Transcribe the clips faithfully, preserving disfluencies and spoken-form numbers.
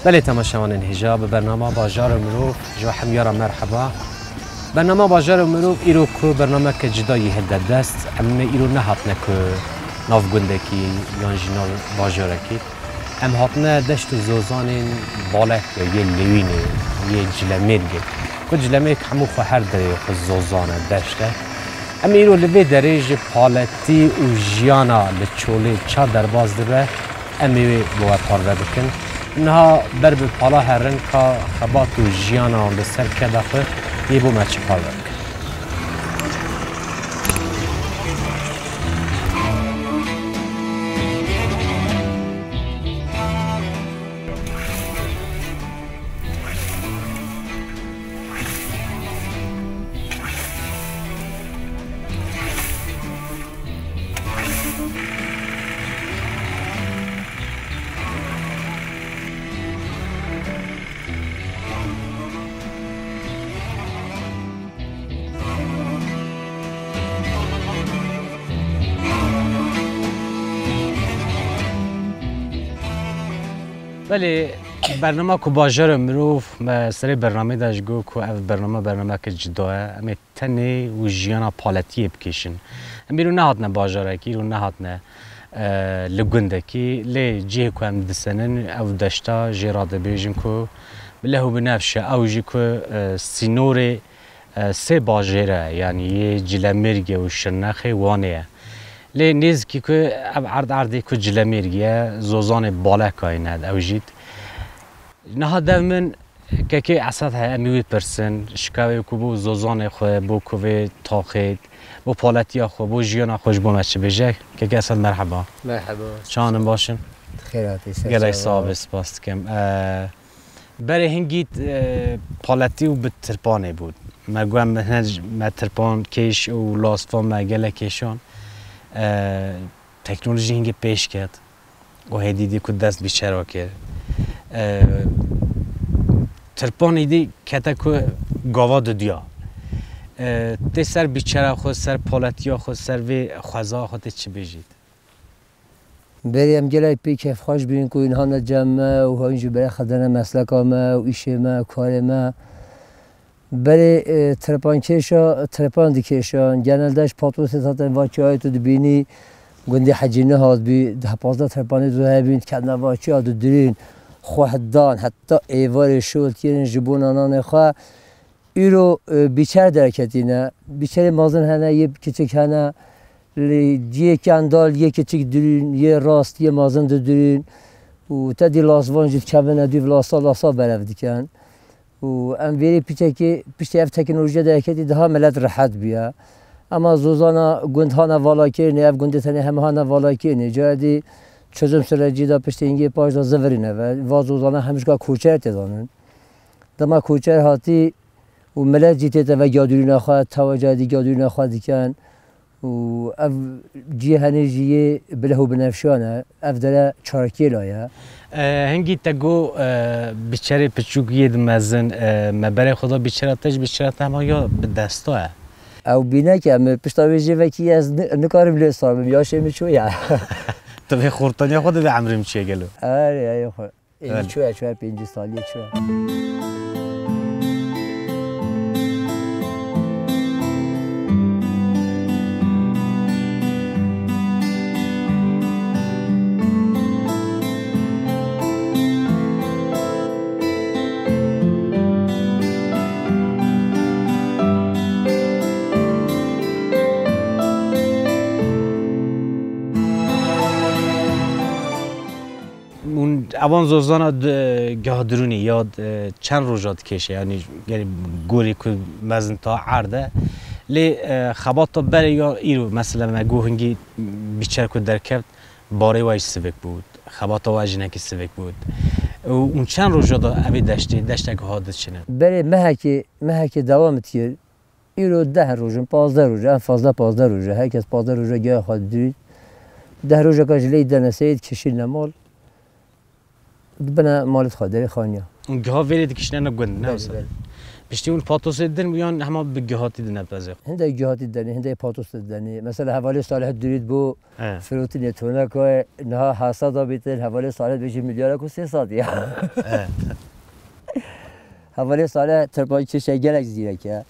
Belê temaşevanên hêja, bi bernama Bajar û Mirov ji we hemû re merheba. Bernama Bajar û Mirov îro ku bernameke cuda yî hilde dest, em ê îro nehatine ku nav gundekî yan jî nav bajarekî. Em hatine deşt û zozanên balek ya yê Lewînê, yê Cilemêrgê. Ku Cilemêrg hemû xwe her derê xwe zozan e, deşt e. Em îro li vê derê ji paletî û jiyana li Çolê ça derbas dibe, em ê wê bi we parve bikin. Niha ber bi pala herin ka xebat û jiyana wan bi ser keda xwe yê bo me çi parve bikin. Belê, bernama ku Bajar û Mirov, me serê bernamê de ji got ku ev bername, bernameke cuda ye. Em ê tenê û jiyana paletiyê bikêşin. Em îro nehatine bajarekî, îro nehatine, e, li gundekî. Lê cihê ku em disenin, ew deşta jê re dibêjin ku bi leh û bi nefş e. Ew jî ku, e, sînorê, e, sê bajêr e, yanî yê Cilemêrgê û Şirnexê Wanê ye. Lê nêzikî ku ev erd erdê ku Cilemêrgê ye, zozanê balekayî ne, ew jî. Niha dev min kekê Esed heye, em ê wî pirsin, şikayê ku bo zozanê xwe, bo kuvê taxê, bo paletiya xwe, bo jiyana xwe ji bo me çi bêje. Kekê Esed, merheba. Merheba. Çanin baş in? Xêr hatî, ser Gelek çava. Sax be, spas dikim. E, berê hingî, e, paletî û bi tirpanê bû. Me got, em hine me tirpan kêş û lasvan me gelek kêşan. E, teknolojî hingê pêş ket. û hêdî dî ku dest bîçera kir. E, tirpanî dî kete ku gava didiya. E, tê ser bîçera xwe, ser paletiya xwe, ser vê xweza xwe tê çi bêjît? Berê em gelek pê kêfxweş bûn ku hûn hane cem me û hûn jî berê xwe dane mesleka me û îşê me, karê me. Berê, e, trepankêşa, trepan dikêşan. Genelde ji Patrosê zaten va çiyayê tu dibînî, gundê Hecî Nihat bî, deh pazdeh trepanê tu hebîn, diketine va çiya didirîn, xwe dan, heta êvarê şol tiyêrin ji bo nananê xwe. Îro, e, bîçer derketîne. Bîçerê mezin hene, yê kiçik hene. Li cihê kendal, yê kiçik dirîn, yê rast, yê mezin didirîn. Û te dî lasvan jî dikevine, dûv lasa lasa berev dikin. Û em vêrê piçekê, piştî ev teknolojiya derketî daha milet rehet bûye. Ema zozana gund hane valakirinê, ev gundê tenê heme hane valakirinê. Cayê dî çözüm sürecî de piştî hingê paş de zivirîne ve. Va zozana hemşka koçer tê danin. Dema koçer hatî û milet jî tête ve gadûrîna xwe, tewa cayê dî gadûrîna xwe dikin. Û ev cihê henê jî yê bileh û binevşan e. Ev dere Çarkêla ye. E, hingî te got, e, biçerê piçûk yê di mezin, e, me berê xwe da biçera te ji biçera te hema ya bi desta ye. Ew bînek e, min pişta wê jê vekî ez ni-, nikarim lê sar bim, yaşê min çû ye. Tu vê xortaniya xwe divê emrê min çi ye gelo? Erê, erê xwe. Êdî çûye, çûye pêncî salî çûye. Hûn evan zozana di-, giha dirûnê ya, e, çend roja dikêşe, yanî, yanî gorê ku mezin ta erd e. Lê, e, xebata berê ya îro, mesela me got hingî biçer ku derkeft, barê we jî sivik bû, xebata we jî hinekî sivik bû. Û hûn çend roja da evê deştê, deştek ha diçine? Berê mehekê, mehekê dewam dikir. Îro deh roj in, pazdeh roj, en fazla pazdeh roj e. Her kes pazdeh roja giya xwe didirît. Deh rojeka ji lê dene seyî dikişîne mal. Dibine malê xwe derê xaniya. Giha vêrê dikişîne ne gund, ne Belê, wisa? Belê. Piştî hûn patosê didin yan hema bi gihatî dine pezê xwe? Hindek gihatî didenê, hindek patos didenê. Mesela hevalê Salih dirît bû He. firotinê toneka niha hesada bîtin, hevalê Salih dibêjî milyara ku sê sed ya. He. Hevalê Salih tirpan kişe gelek zîrek e.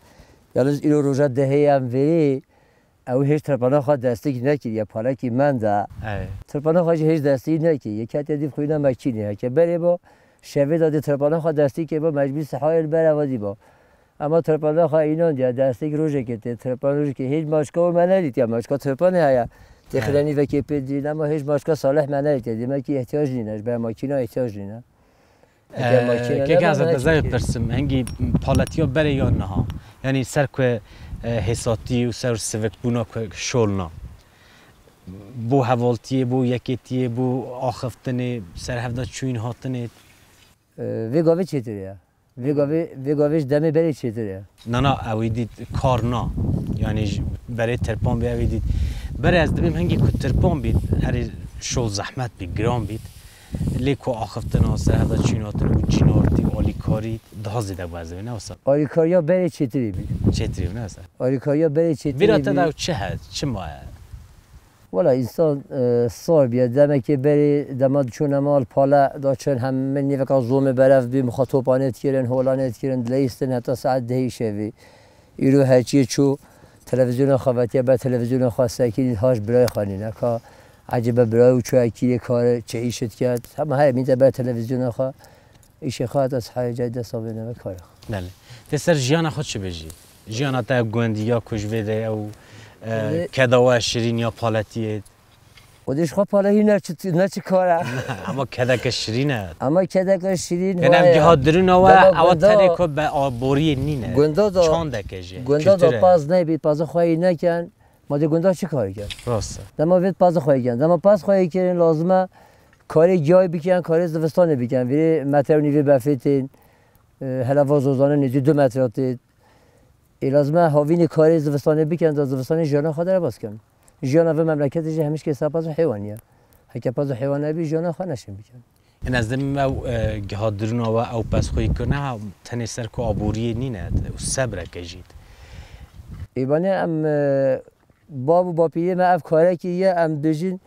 Yalnız îro roja dehê em vêrê, ew hêj tirpana xwe destik nekiriye, palekî menda. Evet. Tirpana xwe jî hêj destik nekiriye. Ketiye dîv xwîna mekînê heke. Berê bo, şevê de dê tirpana xwe destik kê bo, mecbûr sihayê li ber eva dî bo. Ama tirpana xwe înan diye destik rojekê tê, tirpan rojekê hêj maşka û me nedîtiye, maşka tirpanê heye. Tê Evet. xile nîvekê pê dîn, ama hêj maşka Salih me nedîtiye. Demek ki ihtiyac nîne, ji ber makîna ihtiyac nîne. Eger Ee, makîne kek nebe, ez ne dezayê çekî? Pirsim, hingî paletiya berê ya niha. Yanî ser ku, e, hêsatî û ser sivikbûna ku şolna. Bo hevaltiyê, bo yekêtiyê, bo axiftinê, ser hevda çûyîn hatinê. Ee, vê gavê çêtir e. Vê gavê, vê gavê ji demê berê çêtir e. Nana, ew ê dît kar na. Yanî ji berê tirpan bê ew ê dît. Berê ez dibêm hingî ku tirpan bît, herî şol zehmet bît, giran bît. Lê ku axiftina ser hevda çûyîn hatin û cînartî, alîkarî daha zêde bû ez dibêm, ne wisa? Alîkariya berê çêtirî bî. Çêtirî bû, ne wisa? Alîkariya berê çêtirî Vîra te bî. De ew çi he, çi maye? Wela însan, e, sar bûye. Demekê berê dema diçûne mal pale daçin heme nîveka zomê berev bî, mixwe topanê dikirin, holanê dikirin, dileyîstin heta saet dehê şevî. Îro herçiyê çû televîzyona xwe vetiye, ber televîzyona xwe sekî, ha ji birayê xwe nîne. Ka ecêbe birayê û çûye kîrê kar e, çi îşê dike. Hema her mîte ber televîzyona xwe, îşê xwe heta sihayê cayê dest avêne ve karê xwe. Belê. Tê ser jiyana xwe çi bêjî? Jiyana te gundî ya ku ji vê de ew, e, Wê- keda we şirîn ya paletiyê? Xwedê ji xwe pale hîn ne çi, ne çi kar e. Ama kedeke şirîn e. Ama kedeke şirîn Gene em waye. Giha dirûna we, Dema ewa gunda, tenê ku be aboriyê nîne. Gunda da, Çandeke jî. Gunda da Kültür e. Paz nebî, pazê xwe yî neken. Ma dê gunda çi karê ken? Rast e. Dema vêt pazê xwe yî ken. Dema paz xwe yî kirin lazim e karê giyayê bikin, karê zivistanê bikin. Vîrê metre û nîvê befê tên, e, helava zozanê nêzî du metre tê. Ê lazim e havînê karê zivistanê bikin, da zivistanê jiyana xwe derbas kin. Jiyana vê memleketê jî hemîşkê ser pez û heywan ye. Heke pez û heywan nebî, jiyana xwe neşên bikin. Ên ez dinim ew, e, giha dirûna we ew pez xwe yî kirine, ha, tenê ser ku aboriyê nîne, û sebreke jî. Ê banê em, e, bab û bapîrê me ev kare kiriye, em dibêjin,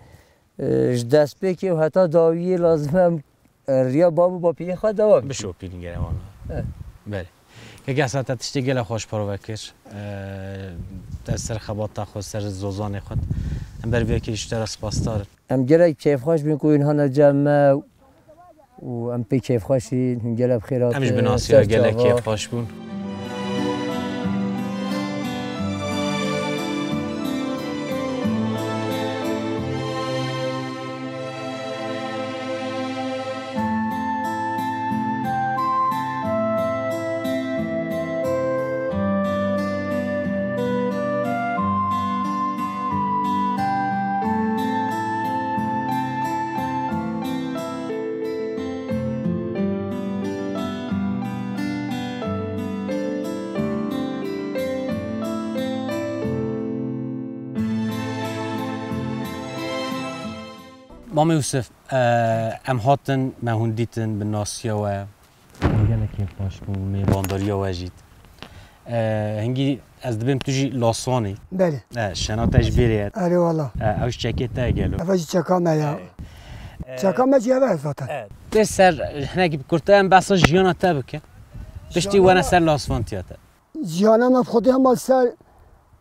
e, ji destpêkê û heta dawiyê lazim e em, e, riya bab û bapîrê xwe dewa bikin. Bişopînin gere wana. E. Belê. Keke Esat, te tiştê gelek xweş parve kir. Eee, te ser xebata xwe, ser zozanê xwe. Em ber vê yekê ji te re spasdar in. Em gelek kêfxweş bin ku hûn hane cem me û em pê kêfxweş in. Hûn gelek bi xêr hatin. Em ji binasiya gelek kêfxweş bûn. Mamê Yûsif, e, em hatin, me hûn dîtin, bi nasiya we. Gelek kêfxweş bû, mêvandariya we jî. E, hingî ez dibêm tu jî Laswanî. Belê. E, şena te ji bîrê ye. Erê wala. E, ew ji çekê te ye gelo. Eva jî çeka me ya. E, Çeka me jî heve zaten. Evet. Tê ser hinekî bi kurte em behsa jiyana te bikin. Piştî Jiyana wene me ser lasvantiya te. Jiyana me bi Xwedê hema ser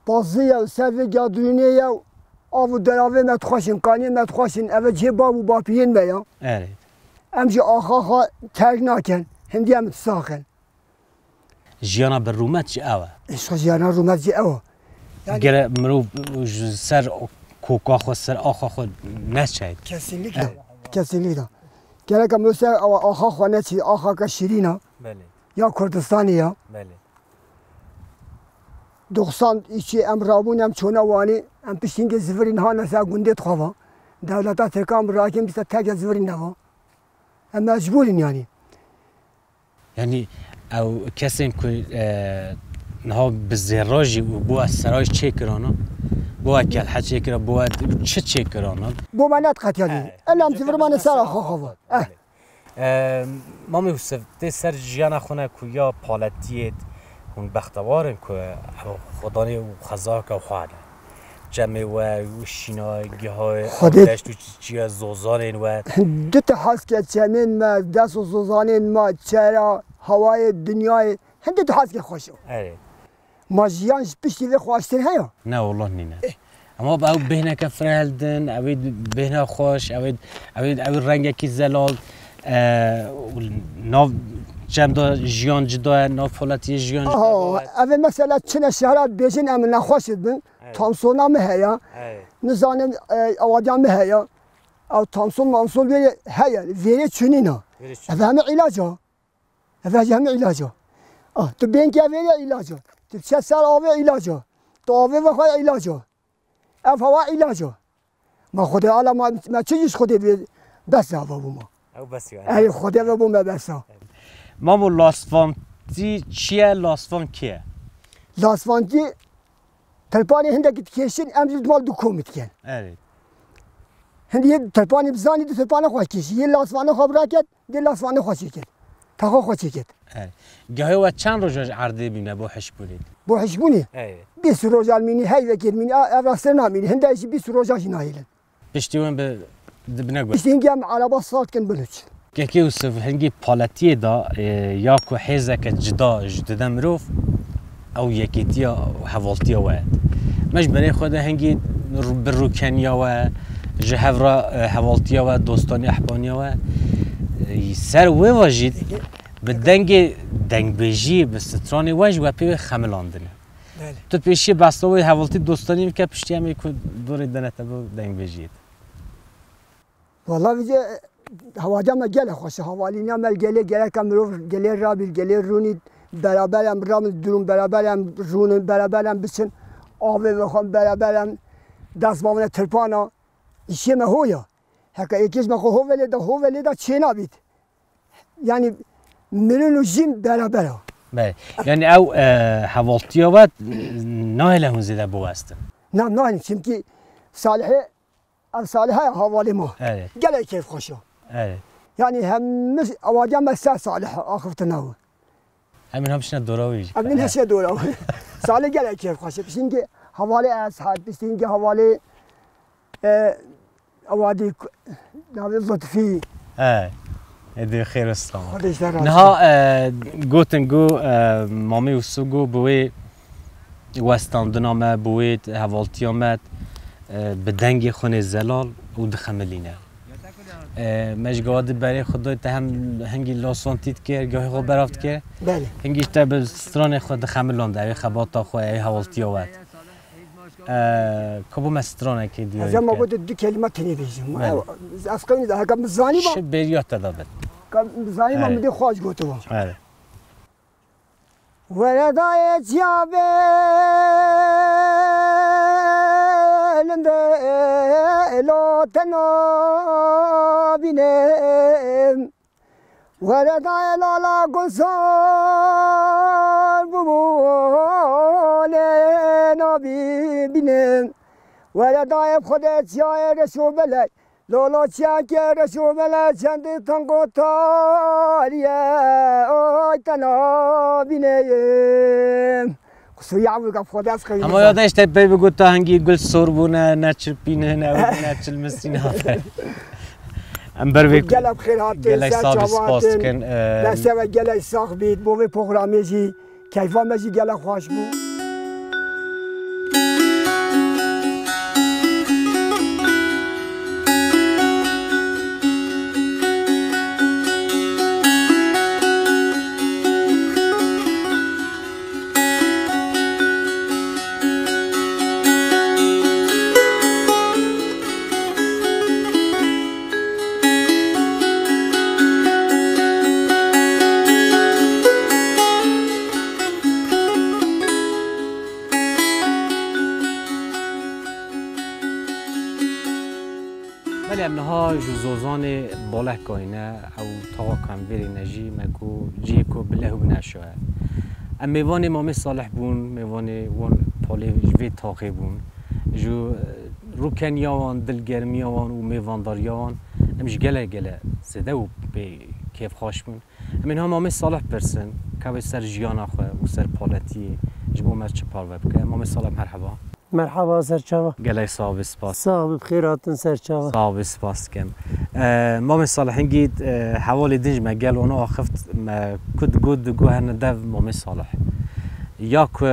pazî ye û ser vê gadûrînê ye û av û deravê me dixweşin, kaniyê me dixweşin, eve cihê bav û bapiyên me ya. Evet. Em jî axa xwe terk nakin, hindî em sax in. Jiyana bi rûmet jî ew e. Îşqa jiyana rûmet jî ew e. Yani Gere mirov ji ser koka xwe, ser axa xwe neçe. Kesinlikle. Kesinlikle. Gerek mirov ser axa xwe neçî, axake şirîn e. Belê. Ya Kurdistanê ya. Belê. Doxsan iki em rabûn, em çûne Wanê, em piştî hingê zivirîn hane ser gundê dixwe va. Dewleta Tirkan bi rakin bîste teke zivirîn neva. Em mecbûr in yani. Yanî ew kesên ku, e, niha bi zêra jî û bo we serayî çêkirana, bo we kelhe çêkira, bo we çi çêkirana? Bo me nediqetiyane. He, Ela em jî zivirmane ser axa xwe va. Eh. Belê. E, Mamê Yûsif, tê ser jiyana xwe ne ku ya paletiyê hûn bextewar in ku ev xwedanê û xezaka xwe ne. Çemê we û şîna giha Xwedê deşt û çiya zozanên we. Du te hez ke çemên me, dest û zozanên me, çera, hewayê dinyayê, hindê du hez ke xweş o. Erê. Ma jiyan ji piştî vê xweştir heye? Ne, wallah nîne. Eh. Ama ew bêhneke firehildin, ew ê bêhna xweş, ew ê, ew ê, ew ê rengekî zelal, e, nav çem de jiyan cida ye, nav paletiyê jiyan cida ye. Aha, ev ê mesela çine şehra dibêjin em nexweş dibin. Evet. Tansona min heye. Evet. Nizanim, e, awadiya min heye. Ew tanson manson vê heye. Vêrê çûnîna. Vêrê çûnîna. Ev heme îlac a. Ev hece heme îlac a. Ah, tu bênkê vêrê îlac a. Tu çe ser avê îlac a. Tu avê vexwe îlac a. Ev hewa îlac a. Ma Xwedê ala ma, ma çi jî ji Xwedê divê bes ya ve bû ma. Ew bes ya. Ey Xwedê ve bû me bes ya. Mamo, lasvantî çi ye, lasvan kê ye? Lasvantî tirpanê hindekî dikêşin, em jî mal du komî dikin. Evet. Hindî yê tirpanê bizanî, du tirpanê xwe kêşî. Yê lasvanê xwe biraket, dê lasvanê xwe çêket. Taxa xwe çêket. Evet. Gehê we çend roja ji erdê bîne bo hişbûnê? Bo hişbûnê? Evet. Bîst roja mînî, heyvekê mînî, a, ev rastê namînî. Hinde jî bîst roja jî nahêlin. Piştî wan bi, dibine got. Piştî hingî em ereba sar dikin biluç. Kekê Yûsif, hingî paletiyê de, e, ya ku hêzeke cida ji dide mirov, ew yekêtiya û hevaltiya we ye. Me ji berê xwe de hingî ru-, bi rûkeniya we, ji hev re, e, hevaltiya we, dostaniya, ehbaniya we, e, ser wê ve jî bi dengê dengbêjiyê, bi stranê we jî we pê wê xemilandine. Belê. Tu pêşiyê behsa wê hevaltî dostanî bike, piştî em ê ku dorê dene te bo dengbêjiyê de. Wala vîce hewadiya me gelek xweş e. Hevalîniya me gelê, gereka mirov gelê rabî, gelê rûnî, beraber em rabin, durûn beraber em rûnin, beraber em biçin. Avê vexwin, beraber em dest bavine tirpana. Îşê me ho ya. Heke êkê ji me xwe ho velê de, ho velê de çênabît. Yani mirin û jin beraber e. Belê. Yani ew, e, hevaltiya we nahêle hûn zêde biwestin? Na, nahêle, çimkî Salihê, ev Salihê hevalê ma. Evet. Gelek kêfxweş e. Evet. Yani hemî awadiya me ser Salih axiftina we. Em ê bişine dora wî jî. Em ê neşe dora wî. Salih gelek kêfxweş e. Çimkî hevalê Eshed, çimkî hevalê, e, Ewa dî ku-, navê Lutfî. He. Êdî xêr û silamet. Xwedê ji te razî. Niha, e, gotin ku, e, Mamê Yûsif got bi wê westandina me, bi wê hevaltiya me, e, bi dengê xwe nê zelal û dixemilîne. E, me ji gava di berê xwe dayê te hem hingî lasvantî dikir, gahê xwe berav dikir. Belê. Hingî te bi stranê xwe dixemiland, ew ê xebata xwe, ew ê hevaltiya we. Ee, ka bo me stranekê diyar Ez ema bike. Gote du kelîme tenê bêjim. Belê. Ew, ez qewî de, heka min zanî ba. Şi bêriya te de bin. Ka min zanî ba, Erê. Min dê xwe ji gote ba. Erê. Were dayê ciya belinde lo te nabînim. Were dayê lala gulzar bûbû lê nabîbînim. Were dayê bi Xwedê çiyayê reş û belê, lala çiyakê reş û belê çendî teng û tarî ye, oy te nabîneyim. Qusûrî evroka bi Xwedê ez qewî Ama nizam. Ya da işte pey bi gota hingî gul sor bûne, ne çilpîne, ne, ne çilmisîne. Em ber vê gelek xêr hatin, gelek ser sax bî, çavan spas hatin. Dikin. Ee, Destê we gelek sax bît, bo vê programê jî keyfa me jî gelek xweş bû. Belê em niha ji Zozanê baleh gayîne, ew taxa ku em vêrîne jî me ku cihê ku bi leh û bi neşa ye. Em mêvanê Mamê Salih bûn, mêvanê wan palê ji vê taxê bûn. Ji rûkeniya wan, dilgermiya wan û mêvandariya wan em ji gelek gelek zêde û pê kêfxweş bûn. Em ê niha Mamê Salih pirsin, ka wê ser jiyana xwe û ser paletiyê ji bo me çi parve bike. Mamê Salih, merheba. Merheba, serçava. Gelek sax bî, spas. Sax bî, bi xêr hatin, serçava. Sax bî, spas dikim. Ee, Mamê Salih, hingî, e, hevalê din ji me gel wana axift, me ku digot, digot herne dev Mamê Salih. Ya ku,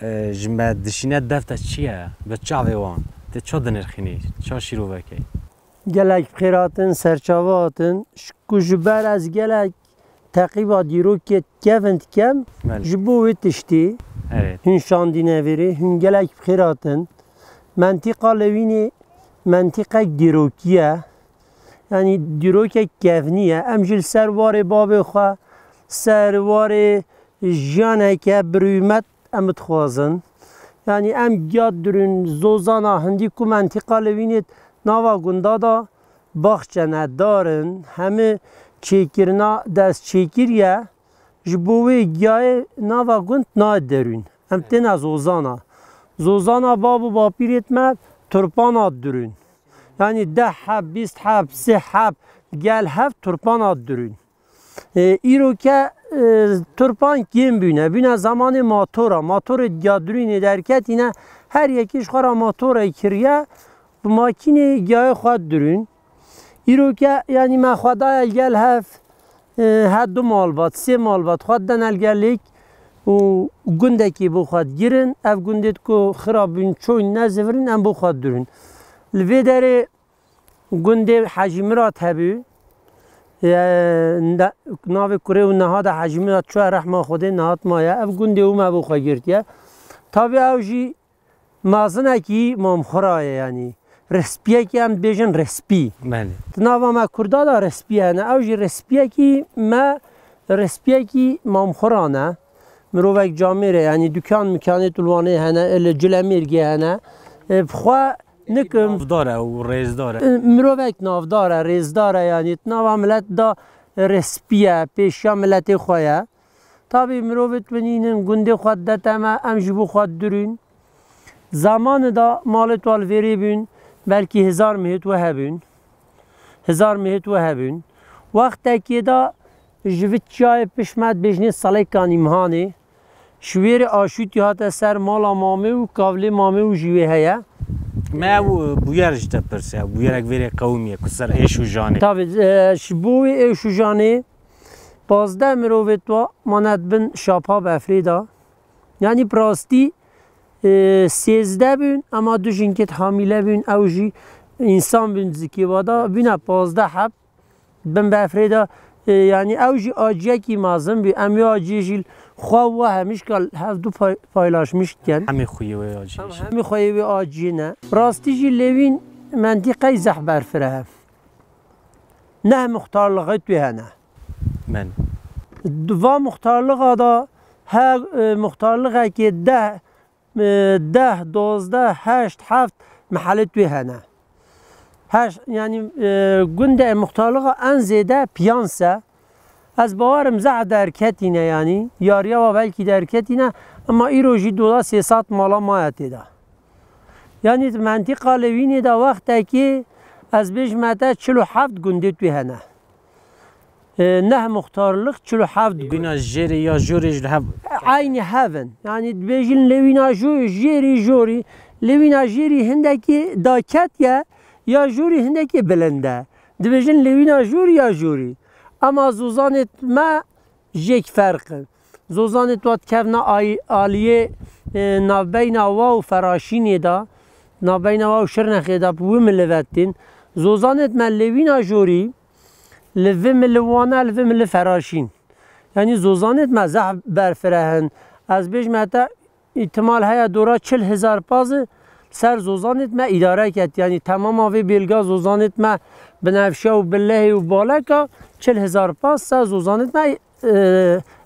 e, ji me dişîne dev te çi ye? Bi çavê wan. Tê ça dinirxînî? Ça şîrovekê? Gelek bi xêr hatin, serçava hatin. Ji ku ji ber ez gelek teqîba dîrokê kevin dikem, Belê. Ji bo wê tiştî Evet. Hûn şandîne vêrê, hûn gelek bi xêr hatin. Mentîqa Lewînê mentîqek dîrokî ye. Yanî dîrokek kevnî ye. Em jî li ser warê bavê xwe, ser warê jiyaneke birûmet em dixwazin. Yanî em giya dirûn, zozana hindî ku mentîqa Lewînê nava gunda da baxçe ne, dar in, hemî çêkirina dest çêkiriye, ji bo wê giyayê nava gund nayê derûn. Em têne zozana. Zozana bav û bapîrêt me turpana dirûn. Yanî deh heb, bîst heb, sê heb gel hev turpana dirûn. E, îroke, e, turpan kêm bûne. Bûne zamanê matora. Matorê giyadirûnê derketîne. Her yekî ji xwe re matorê kiriye. Bi makînê giyayê xwe dirûn. Îroke, yanî me xwe daye li gel hev, e, he du malbat, sê malbat xwe didene li gel lêk û gundekî bo xwe digirin. Ev gundê ku xira bûn, çoyn, nezivirîn, em bo xwe dirûn. Li vê derê Gundê Hecî Mirat hebû. Ye, nde-, navê kurê û niha de Hecî Mirat çûye rehma Xwedê, niha maye. Ev gundê û me bo xwe girtiye. Tabî ew jî mazinekî mamxura ye, yanî respiyekî em dibêjin respî. Belê. Di nava me kurda de respî hene. Ew jî respiyekî me, respiyekî mamxura ne. Mirovek camêr e, yanî dukan mikanê tulwanê hene, li Cilemêrgê hene. E, bi xwe Nikim. Navdar e û rêzdar e. Mirovek navdar e, rêzdar e, yanî di nava milet de respî ye, pêşiya miletê xwe ye. Tabî mirovê tu binînin, gundê xwe dide te me, em ji bo xwe dirûn. Zamanê de malê tu li vêrê bûn, belkî hizar mihêt we hebûn. Hizar mihêt we hebûn. Wextekê de ji vî çiyayê pişt me dibêjinê Salêkan Îmhanê. Ji wêrê aşûtî hate ser mala mamê û kavlê mamê û jî wê heye. Me ew bûyer ji te pirse, bûyerek vêrê qewimiye ku ser êş û janê. Tabii, e, ji bo wê êş û janê pazdeh mirovê tu mane bin şapa befrê de. Yanî bi rastî, e, sêzdeh bûn, ema du jinkê hamîle bûn, ew jî însan bûn, zikê wada bûne pazdeh heb. Bin befrê de, e, yanî ew jî aciyekî mezin bû. Em wê aciyê jî xwe û we hemîşka hev du pay-, paylaşmiş dikin. Hemî xweyê wê aciyê Em jî. Hemî xweyê wê aciyê ne. Rastî jî Lêwîn mentîqey zehf berfireh e. Neh muxtarlixê tu hene. Men. Di va muxtarlixa de her, e, muxtarlixekê deh e, deh, dozdeh, heşt, heft mehelê tu hene. Heşt, yanî, e, gundê muxtarlixa en zêde piyans e. Ez bawerim zehf derketîne, yanî, yariya wa belkî derketîne, ema îro jî dola sê sed mala maye tê de. Yanî, di mentîqa Lêwînê de wextekê, ez bêjime te çil û heft gundê tu hene. E, neh muxtarlix çil û heft gun. Bîna jêrê ya jorê ji hev. Eynî hev in. Yanî dibêjin Lêwîna jo-, jêrî jorî. Lêwîna jêrî hindekî daket ye, ya jorî hindekî bilind e. Dibêjin lêwîna jorî ya jorî. Ema zozanêt me jêk ferq in. Zozanêt wa dikevna ay-, aliyê, e, navbeyna wa û Feraşînê de, navbeyna wa û Şirnexê de bi wî milî ve tên. Zozanêt me lêwîna jorî, li vî milî Wan e, li vî milî Feraşîn. Yanî zozanêt me zehf berfireh in. Ez bêjim heta îhtimal heye dora çil hezar paz ser zozanêt me îdare ket. Yanî temama vê bêlga zozanêt me Binevşe û Bilehê û Baleka çil hezar paz ser zozanêt me, e,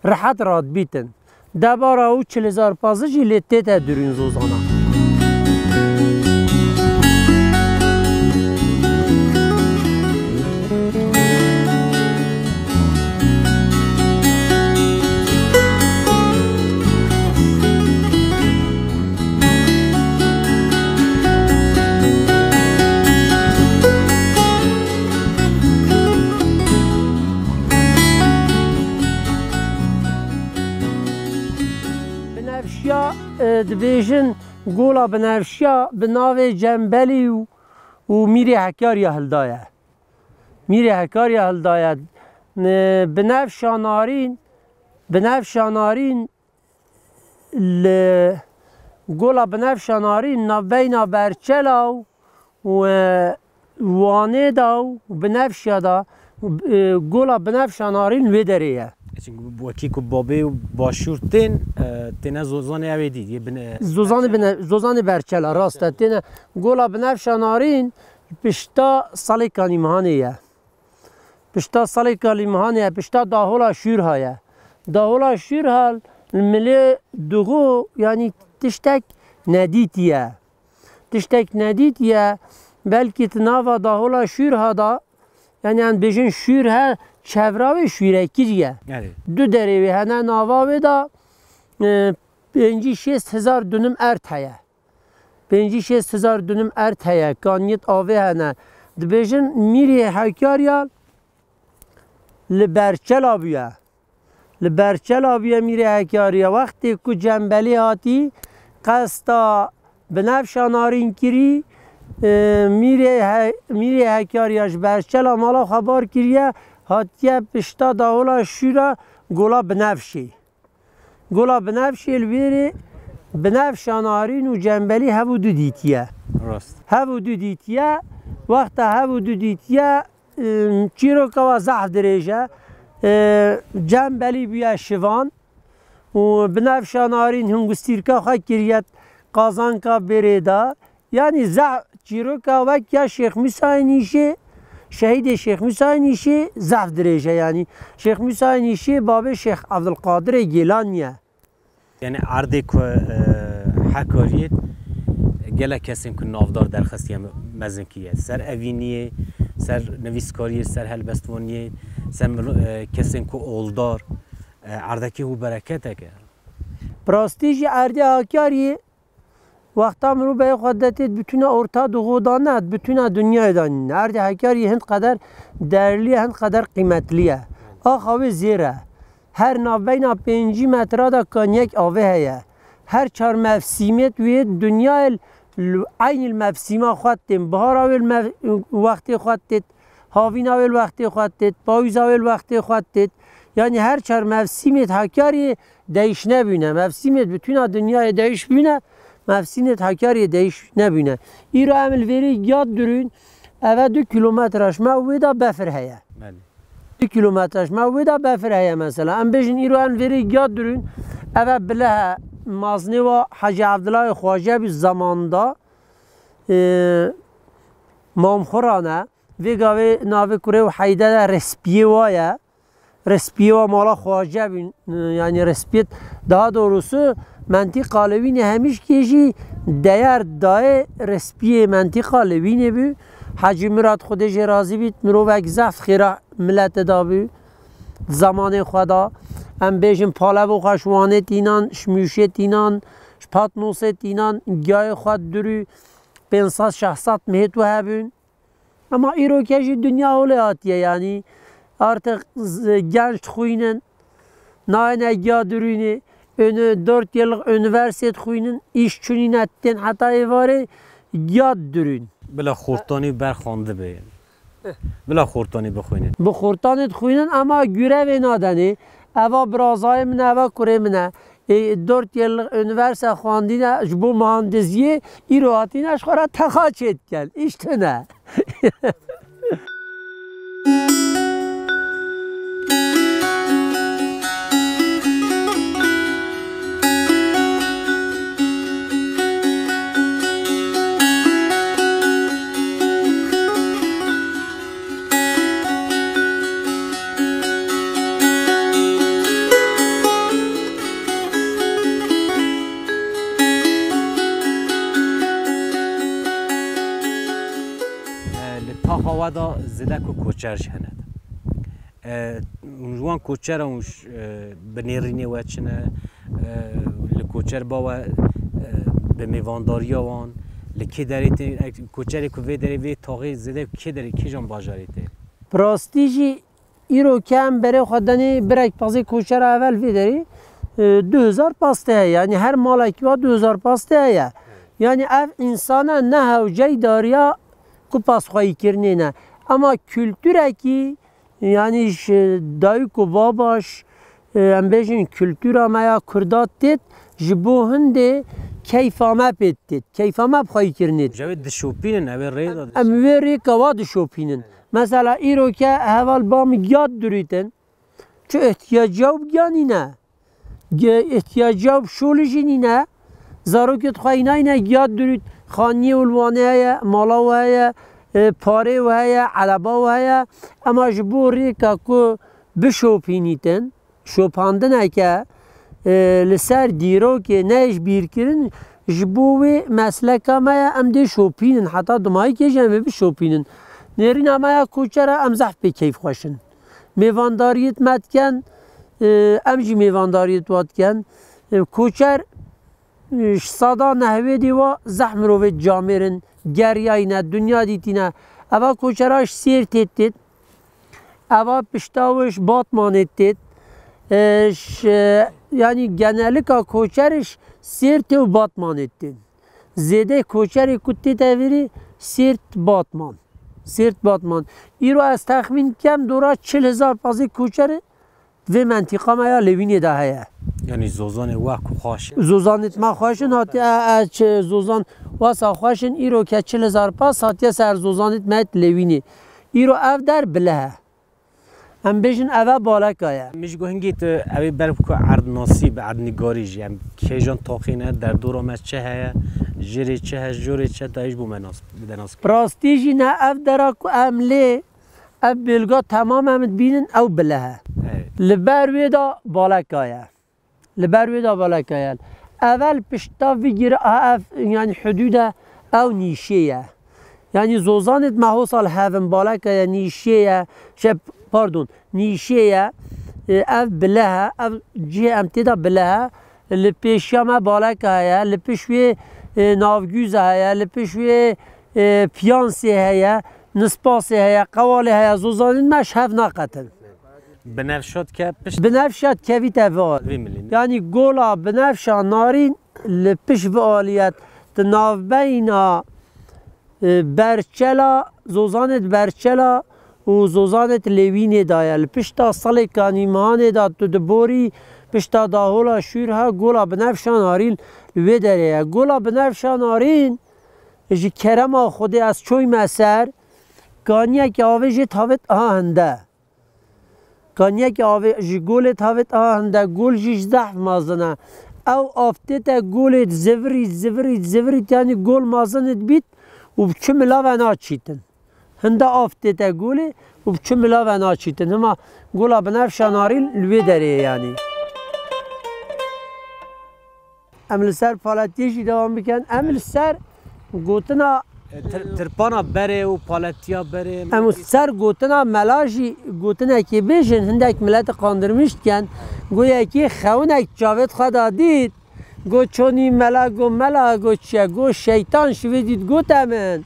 rehet radibîtin. Debara û çil hezar pazî jî lê tête durûn zozana. Binevşiya, e, dibêjin Gola Binevşiya bi navê Cembelî û, û Mîrê Hekarya hildaye. Mîrê Hekarya hildaye. E, Binevşa Narîn, Binevşa Narîn li Gola Binevşa Narîn navbeyna Berçela û, û, e, Wanê de û Binevşa de, e, Gola Binevşa Narîn wê derê ye. Çimkî wekî ku babê û başûr tên, e, têne zozanê ew ê dî, yê bine-, Zozanê bine-, zozanê Berçela, rast e. Têne Gola Binevşa Narîn pişta Salê Kalîmhanê ye. Pişta Salê Kalîmhanê ye, pişta Dahola Şûrha ye. Dahola Şûrha li milê Duxo, yanî tiştek nedîtî ye. Tiştek nedîtî ye, belkî di nava Dahola Şûrha de, yanî em bêjin Şûrhe, çevra wê şûrekirî ye. Erê. Du derê wê hene, nava wê de, e, pêncî şêst hezar dunum erd heye. Pêncî şêst hezar dunum erd heye, kaniyêt avê hene. Dibêjin Mîrê Hekarya li Berçela bûye. Li Berçela bûye Mîrê Hekarya. Wextê ku Cembelî hatî, qesta Binevşa Narîn kirî, e, Mîrê He-, Mîrê Hekarya ji Berçela mala xwe bar kiriye, hatiye pişta Dahola Şûra Gola Binevşê. Gola Binevşê li wêrê Binevşa Narîn û Cembelî hev û du dîtiye. Rast. Hev û du dîtiye, wexta hev û du dîtiye, e, çîroka wa zehf dirêj e. E, Cembelî bûye şivan û Binevşa Narîn hingustîrka xwe kiriye qazanka bêrê de. Yanî zehf çîroka wek ya Şêx Mûsayê Nîşê, şehîdê Şêx Mûsayê Nîşê zehf dirêj e yanî. Şêx Mûsayê Nîşê babê Şêx Evdilqadirê Gêlanî ye. Yanî erdê ku, e, Hekariyê gelek kesên ku navdar derxistî ye, mezinkî ye. Ser evîniyê, ser nivîskariyê, ser helbestvaniyê, ser mil-, e, kesên ku oldar, e, erdekê hû bereketek e. Bi rastî jî erdê Hakariyê Wexta mirov beyê xwe detêt, bütüna orta Duxo da ne, bütüna dinyayê da nîne. Erdê Hekariyê hind qeder derlî ye, hind qeder qîmetlî ye. Axa wê zêr e. Her navbeyna pêncî metra da kaniyek avê heye. Her çar mevsîmêt wê dinyayê li eynî li mevsîma xwe tên. Bihara wê li mev-, wextê xwe têt. Havîna wê li wextê xwe têt, pawîza wê li wextê xwe têt. Yanî her çar mevsîmêt Hakariyê değiş nebûne. Mevsîmêt bütüna dinyayê değiş bûne, mevsîmêt Hakariyê değiş nebûne. Îro em li vêrê Giyad durûn, eve du kîlometre ji me wê de befir heye. Belê. Du kîlometre ji me wê de befir heye mesela. Em bêjin îro em li vêrê Giyad durûn, eve Bilehe, mazinê wa Hecî Evdilayê Xwace bû zamanda, e, Mamxuran e. Vê gavê navê kurê û heyde de Respiyê wa ye. Respiyê wa mala Xwace bûn, yanî Respiyêt, daha doğrusu mentîqa Lewînê hemîşkê jî deyar dayê Respiyê, mentîqa Lewînê bû. Hecî Mirad Xwedê jê razî bît, mirovek zehf xêra miletê da bû. Zamanê xwe da, em bêjin palevo xwe ji Wanê tînan, ji Mûşê tînan, ji Patnosê tînan, giyayê xwe dirû pênc sed şeş sed mihêt we hebûn. Ema îroke jî dinya holê hatiye, yanî artık z-, genç dixwînin, nayêne giya dirûnê, ünü-, dört yıllık üniversite dixwînin, îş çûnîne tên heta êvarê giya dirûn. Bila xortanî berxandibe. Bila xortanê bixwînin. Bi xortanê dixwînin, ema gurevê nadenê. Eva birazayê min e, eva kurê min e. Ê, dört yıllık üniversite xwendîne, ji bo mühendisiyê, îro hatîne ji xwe re texa çêdikin. Îş tune. Li taxa we de zêde ku koçer jî hene. E, hûn ji wan koçera hûn ş-, e, bi nêrînê we çi ne? E, li koçer ba we, e, bi mêvandariya wan, li kê derê tê, e, koçerê ku vê derê vê taxê zêde kê derê, kîjan bajarê tê? Bi rastî jî îro ke em berê xwe denê birek pezê koçera evel vê derê, e, du hezar pastê heye. Yanî her malekî wa du hezar pastê heye. Yanî ev însana ne hewceyî dariya ku pasxweyîkirinê ne. Ema kulturekî Yanî ji dayik û baba, ji, e, em bêjin kultura me ya Kurda têt, ji bo hindê keyfa me pê têt, keyfa me bi xweyî kirinê têt. Ji wê dişopînin, ew ê rê de Em wê rêka wa dişopînin. Mesela îro ke heval ba min giya dirûtin, çi ihtiyaciya û bi giya nîne. Ge-, ihtiyaciya bi şolê jî nîne. Zarokê dixwe înayne giya dirût, xaniyê û li Wanê heye, mala we heye, e, parê we heye, eleba we heye. Ema ji bo rêka ku bişopînîtin, şopandineke, e, li ser dîrokê ne ji bîr kirin, ji bo wê mesleka me ye, em dê şopînin. Heta dimayikê jî em ê bişopînin. Nêrîna me ya koçera em zehf pê keyfxweş in. Mêvandariyêt me diken, e, em jî mêvandariyêt wa diken. E, koçer, e, ji sada nehwêdê wa zehf mirovêt camêr in, geriyayîne, dinya dîtîne. Eva koçera ji Sêrtê têt, eva pişta wê ji Batmanê têt. E, ji, yanî genelika koçer ji Sêrtê û Batmanê tên. Zêdê koçerê ku tête vîrî Sêrt Batman. Sêrt Batman. Îro ez texmîn dikem dora çil hezar pezê koçerê vê mentîqa me ya Lewînê de heye. Yanî zozanê we ku xweş in. Zozanêt me xweş in, hatiye, e, e, çi zozan wesa xweş in, îro ke çil hezar pez hatiye ser zozanêt me yêt Lewînê. Îro ev der bileh e. Em bêjin eve baleka ye. Min ji got hingî tu ew ê ber ku erdnasî bi erdnîgarî jî, em kêjan taxî ne, derdora me çi heye, jêrê çi heye, jorê çi heye, tu ji bo me nas, bide nas. Rastî jî ne ev dera ku em lê, ev bêlga temam em dibînin, ew bileh e. Evet. Li ber wê de baleka ye. Li ber wê de baleka ye. Evel pişta vî gir-, a, ev, yanî hudûde ew nîşê ye. Yanî zozanêt me hosa li hev in, baleka ye, nîşê ye, şey, pardon, nîşê ye. E, ev bileh e, ev cihê em tê de bileh e. Li pêşiya me baleka heye, li piş wê, e, navgûza heye, li piş wê, e, piyansê heye, nispasê heye, qewalê heye, zozanêt me ji hev naqetin. Binevşa dike pişt Binevşa dikevîte vê alî. Vê milî ne? Yanî gola Binevşa Narîn li pişt vê alî ye. Di navbeyna, e, Berçela, zozanêt Berçela û zozanêt Lewînê de ye. Li pişta Salê Kanîmihanê de tu diborî, pişta dahola Şûrha, gola Binevşa Narîn li wê derê ye. Gola Binevşa Narîn ji kerema Xwedê ez çoyme ser, kaniyekî avê jê tavêt aha hinde. Kaniyekî avê ji golê tavêt aha hinde, gol jî ji zehf mezin e. Ew av tête golê zivirî, zivirî, zivirî, yanî gol mezin dibît û bi çi mila ve naçîtin. Hinde av tête golê û bi çi mila ve naçîtin. Hima gola Binevşa Narîn li wê derê ye yanî. Em li ser paletiyê jî dewam bikin. Em li ser gotina E, tir-, tirpana berê û paletiya berê. Em ser gotina mela jî gotinekê bêjin, hindek mileti qandirmiş dikin. Go yekê xewinek çavêt xwe da dît. Go çonî mela, go mela, go çi ye? Go şeytan şivê dît gote min.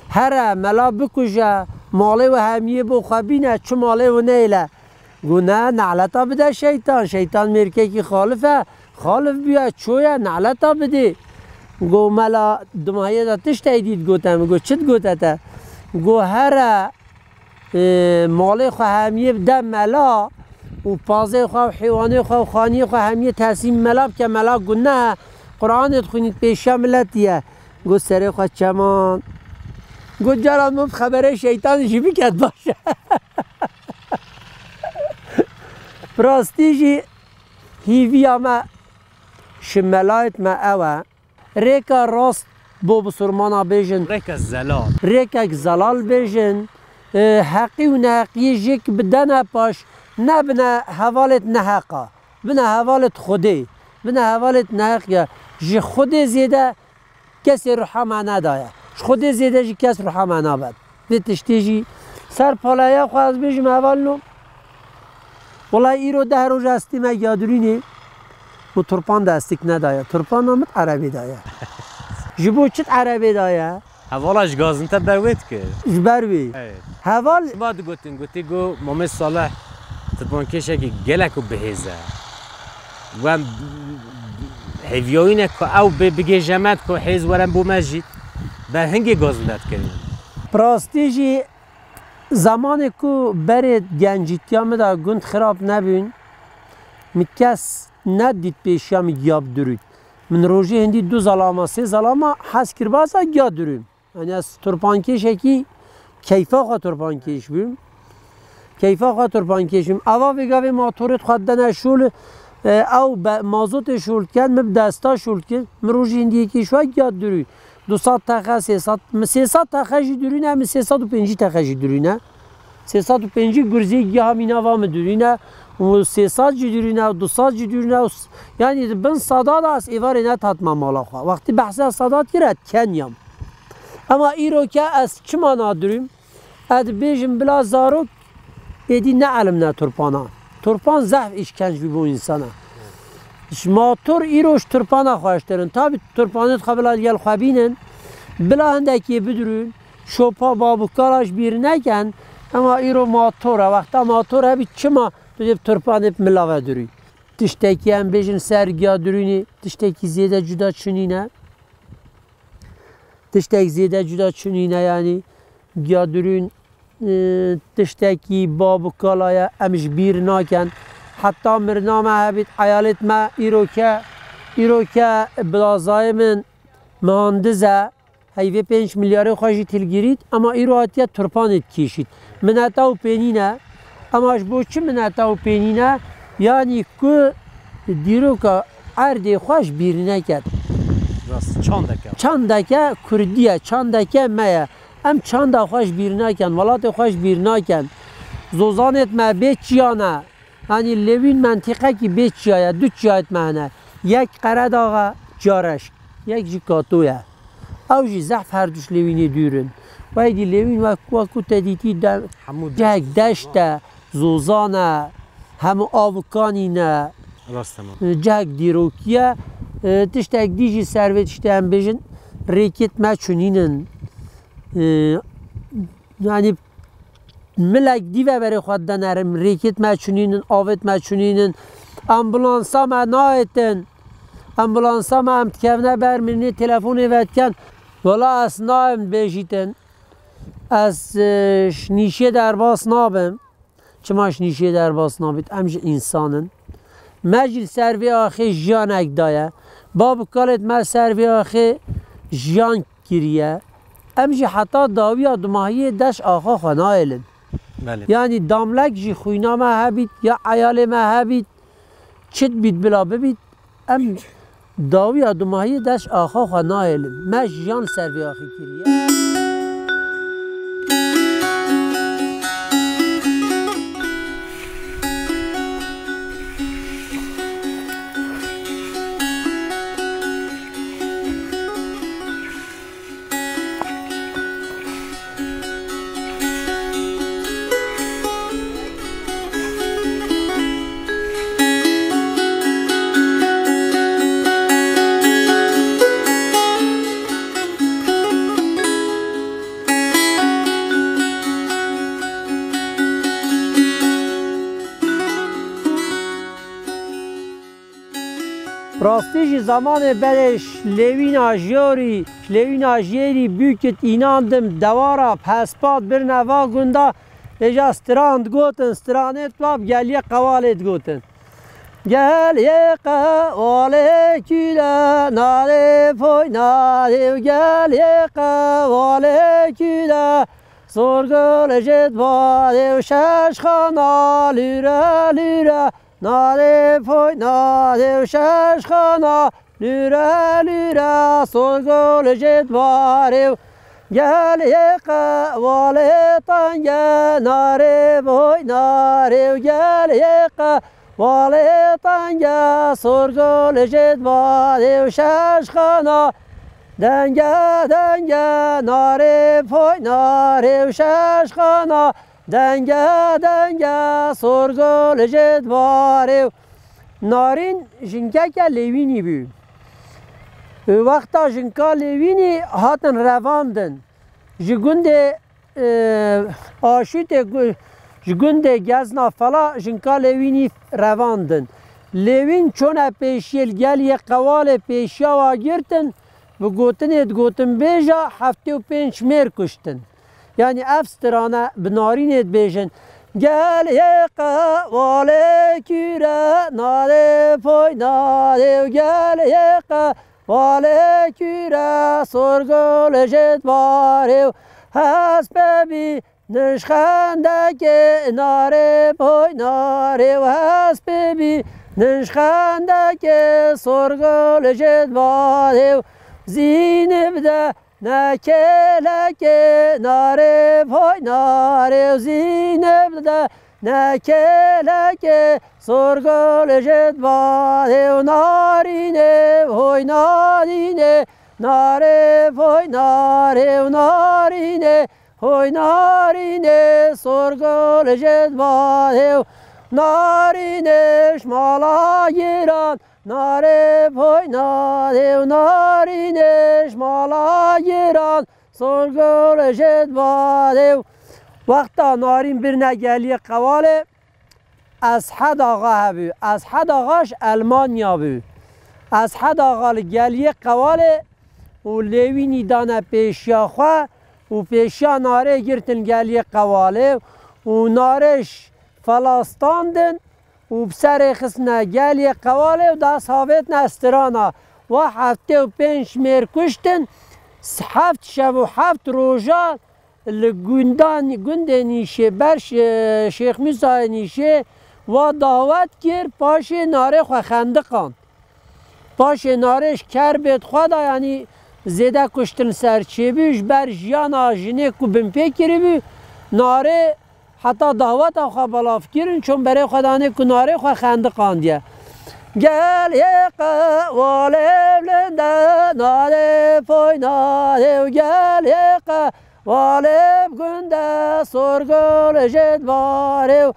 Here, mela bikuje, malê we hemiyê bo xwe bîne, çi malê we neyêle. Go ne, neleta bide şeytan. Şeytan mêrkekî xalif e. Xalif bûye, çoye, neleta bidê. Go mela, dimahiyê de tiştey dît gote min. Go çi digote te? Go here, e, malê xwe hemiyê bide mela û pazê xwe û heywanê xwe û xaniyê xwe hemiyê teslîm mela bike, mela guneh e. Qur'anê dixwînît pêşiya miletî ye. Go serê xwe çeman. Go cara min xeberê şeytanê jî biket baş e. Bi rastî jî hîviya me ji melayêt me ew e. Rêka rast bo bisurmana bêjin. Rêka zelal. Rêkek zelal bêjin. E, heqî û neheqiyê jêk bidene paş. Nebine hevalêt neheqa. Bine hevalêt Xwedê. Bine hevalêt neheqiya. Ji Xwedê zêde kesê ruha me nedaye. Ji Xwedê zêde jî kes ruha me nabe. Vê tiştê jî ser paleya xwe ez bêjim hevalino. Wela îro deh roj ez tîme Giyadurînê. Û turpan destik nedaye. Turpana min erebê daye. Ji bo çi erebê daye? Hevala ji gazin te ber wê dikir. Ji ber wê. Evet. Heval Şima digotin, gotî go Mamê Salih turpankêşekî gelek û bihêz e. Wem hêviya wî ne ku ew bê bigêje me ku hêz weren bo me jî. Ber hingê gazin te dikirin. Bi rastî jî zemanê ku berê gencîtiya min de gund xirab nebûn, min kes nedît pêşiya min giya bidurût. Min rojê hindî du zalama, sê zalama hez kir baza giya durûm. Yanî ez turpankêşekî keyfa xwe turpankêş bûm. Keyfa xwe turpankêş bûm. Ava vê gavê motorê xwe dene şûl, e, ew be, mazotê şûl dikin, min bi desta şûl dikin. Min rojî hindiyekî şû giya durû. Du sed texe, sê sed, min sê sed texe jî durûne, min sê sed û pêncî texe jî durûne. Sê sed û pêncî gurzê giya mîna va min durîne û sê sed jî durîne û du sed jî durîne û s-, yanî di bin seda de ez êvarê netatma mala xwe. Wextî behsa seda kir ez kenyam. Ema îro ke ez çima nadurîm? Ez dibêjim bila zarok êdî ne elim ne turpana. Turpan zehf îşkenc bî bo însana. Ji mator îro ji turpana xweştir in. Tabî turpanê xwe bila gel xwe bînin. Bila hindekê bidurûn. Şopa babûkala ji bîr neken, ema îro mator e. Wexta mator hebî çima tu dê bi turpanê bi mila ve durî? Tiştekî em bêjin ser giya durînî, tiştekî zêde cuda çinîne. Tiştek zêde cuda çinîne yanî giya durîn, e, tiştekî babûkala ye, em ji bîr naken. Heta mirina me hebît, eyalêt me îro ke, îro ke bilazayê min mihandiz e. Heyvê pênc milyarê xwe jî tilgirît, ema îro hatiye turpanê dikêşît. Mineta û pênîne, ema ji bo çi mineta û pênîne? Yanî ku dîroka erdê xwe ji bîr neket. Rast, çandeke. Çandeke kurdî ye, çandeke me ye. Em çanda xwe ji bîr nakin, welatê xwe ji bîr nakin. Zozanêt me bê çiya ne. Yanî Lêwîn mentîqekî bê çiya ye, du çiyayêt me hene. Yek Qeredax e, Careşk, yek jî Kato ye. Ew jî zehf her du ji Lêwînê dûr in. Weydî Lêwîn wek, wek ku te dîtî de, hemû cihek deşt e, zozan e, hemû avikanî ne. Rast e. Cihek dîrokî ye. E, tiştek dî jî ser vê tiştê em bêjin, rêkêt me çûnînin. E, yanî Milek dî ve berê xwe dinerin, rêkêt me çûnînin, avêt me çûnînin, ambulansa me nayêtin. Ambulansa me em dikevne ber mirinê telefonê ve dikin. Wela ez nayêm bêjîtin. Ez, e, ji nîşê derbas nabim. Çima ji nîşê derbas nabît? Em jî însan in. Me jî li ser vê axê jiyanek daye. Bab û kalêt me ser vê axê jiyan kiriye. Em jî heta dawiya dumahiyê deş axa xwe nahêlin. Belê. Yanî damlek jî xwîna me hebît, ya eyalê me hebît, çit bît bila bibît, em dawiya dumahiyê deş axa xwe nahêlin. Me jiyan ser vê axê kiriye. Rastî jî zamanê berê ji lêwîna jiyorî, ji lêwîna jêrî bûkit înandim dewara hespat birine va gunda, êja stran digotin, stranê tuwa bi geliyê qewalê digotin. Geliyê qewalê kûle narê poy narê û geliyê qewalê kûle sorgul jêt barê û şeş xana lûre lûre. Narê poy narê û şeş xana lûre lûre sorgul jêt barê û geliyê qewalê tenge. Narê poy narê û geliyê qewalê tenge sorgul jêt barê û şeş xana denge denge. Narê poy narê û şeş xana denge denge sorgul jêt barê û. Narîn jinkeke lêwînî bû. Wexta jinka lêwînî hatin revandin. Ji gundê, e, Aşûtê gu-, ji gundê Gezna Fela jinka lêwînî revandin. Lêwîn çone pêşiyê li geliyê qewalê pêşiya wa girtin, bi gotinê digotin bêja heftê û pênc mêr kuştin. Yanî ev strane bi narînê dibêjin. Geliyê qewalê kûre narê poy narê û geliyê qewalê kûre sorgul jêt barê û hespê bî nişxendekê narê poy narê û hespê bî nişxendekê sorgul jêt barê û zînib de nekêlekê narê poy narê û zînib de nekêlekê sorgul jêt barê û narînê hoy narînê narê poy narê û narînê hoy narînê sorgul jêt barê û narînê ji mala giran. Narê poy narê û narînê ji mala giran sorgul jêt barê û. Wexta narîn birine geliyê qewalê, Eshed Axa hebû. Eshed Axa ji Elmanya bû. Eshed Axa li geliyê qewalê û lêwînî dane pêşiya xwe û pêşiya narê girtin geliyê qewalê û narê ji Fela standin û bi serê xistine geliyê qewalê û dest havêtine strana. Wa heftê û pênc mêr kuştin, s-, heft şev û heft roja li gundan, gundê Nîşê, ber Şê-, Şêx Mûsayê Nîşê, wa dawet kir, paşê narê xwe xendiqand. Paşê narê ji kerbêt xwe de, yanî zêde kuştin ser çêbû, ji ber jiyana jinê ku binpê kiribû, narê heta daweta xwe belav kirin, çûn berê xwe danê ku narê xwe xendiqandiye. Geliyê qewalê bilind e, narê poy narê û geliyê qewalê bi gund e, sorgul jêt barê û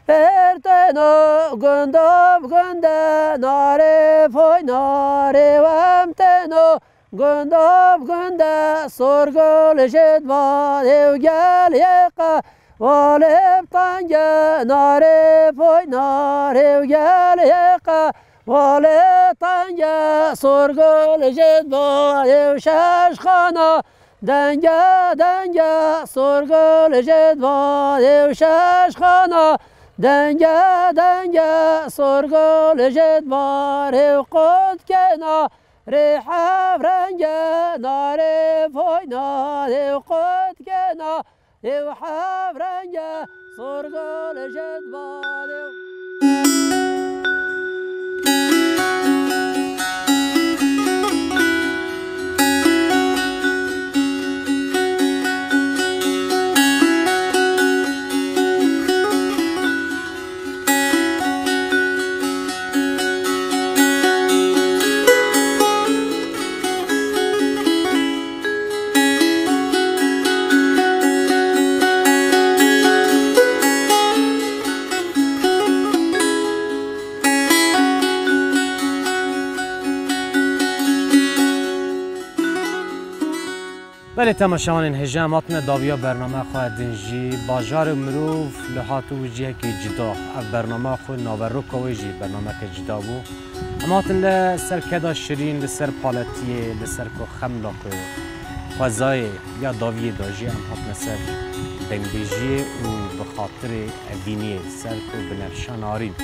pêr têno gundo bi gund e, narê poy narê û em têno gundo bi gund e, sorgul jêt barê û geliyê qewalê bi teng e, narê poy narê û geliyê qewalê teng e, sorgul jêt barê û şeş xana denge denge, sorgul jêt barê û şeş xana denge denge, sorgul jêt barê û qut kena rê hev renge, narê poy narê û qut kena rê û hev renge, sorgul jêt barê û. Lê temaşevanên hêja, em hatine dawiya bername xwe din jî bajarê mirov li hat û cihekî cida. Ev bername xwe naveroka wê jî bernameke cida bû. Em hatin li ser keda şirîn, li ser paletiyê, li ser ku xemla ku xwezayê ya dawiyê de jî em hatine ser dengbêjiyê û bi xatirê evîniyê ser ku Binefşe Narîn.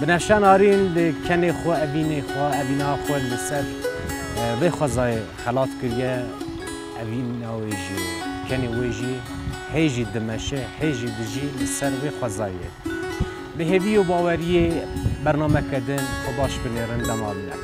Binefşe Narîn li kenê xwe, evînê xwe, evîna xwe li ser, e, vê xwezayê xelat kiriye. Evîna wê jî, kenê wê jî hê jî dimeşe, hê jî dijî li ser vê xwezayê. Bi hêvî û baweriyê bernameke din xwe baş binêrin, dema bîne.